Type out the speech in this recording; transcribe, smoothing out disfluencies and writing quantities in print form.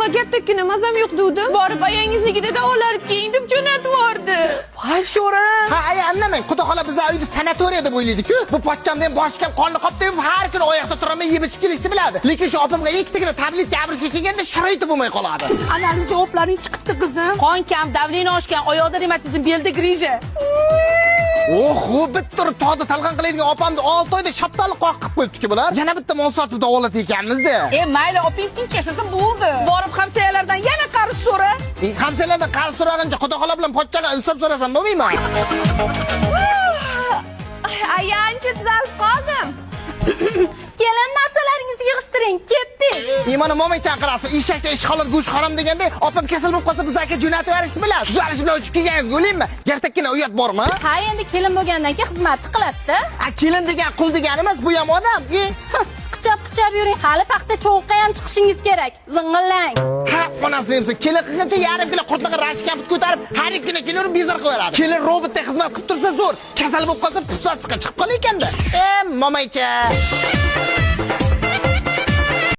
Va kattakkina mazam yo'q degdim. Borib ayangiznikida davolanib keling deb jo'natib yubordi. Voy, sho'rim. Ha, aya, anlamang. Xudo xola bizlar uyda sanatoriya deb o'ylaydi-ku. Bu pochchamda ham boshi kam qonni qopdeb har kuni oyoqda turaman, yeb ichib kelishni biladi. Lekin shu opamga ikkitagina tabletka abrishga kelganda sharoiti bo'lmay qoladi. Analiz javoblaring chiqibdi, qizim. Qon kam, давление oshgan, oyoqda revmatizm, belda грыжа. Oho, bitta turib tog'da talqon qiladigan opamni 6 oyda shaftoli qoq qilib qo'yibdi-ku bular. Yana bitta mol sotib davolat ekanmiz-da. E, mayli, opang tinch yashasa bo'ldi. Borib hamsoyalardan yana qarz so'ra. Hamsoyalardan qarz so'ragancha xudo xola bilan pochchaga insof so'rasam bo'lmaymi? Aya, ancha tuzalib qoldim. Kelin, narsalaringizni yig'ishtiring, ketdik. Iymoni mo'may chaqirasiz. Eshakda ish halol, go'sht harom deganda, opam kasal bo'lib qolsa, biz aka jo'natib yuborishni bilasiz. Tuzalish bilan uchib kelganingizga o'ylaymi? Yartakkina uyat bormi? Ha, endi kelin bo'lgandan keyin xizmatni qiladi-da. A, kelin degan qul degani emas, bu ham odam. E? Qichab qichab yuring, hali paxta cho'g'qa ham chiqishingiz kerak. Zing'illang. Ha, onasini emsa, kelin qilgancha yarim kilo qurtlig'i rashk kampit ko'tarib, har ikki kuni kelaverib bezor qilaveradi. Kelin robotdek xizmat qilib tursa zo'r, kasal bo'lib qolsa pufsasiga chiqib qolar ekanda. E, momaycha.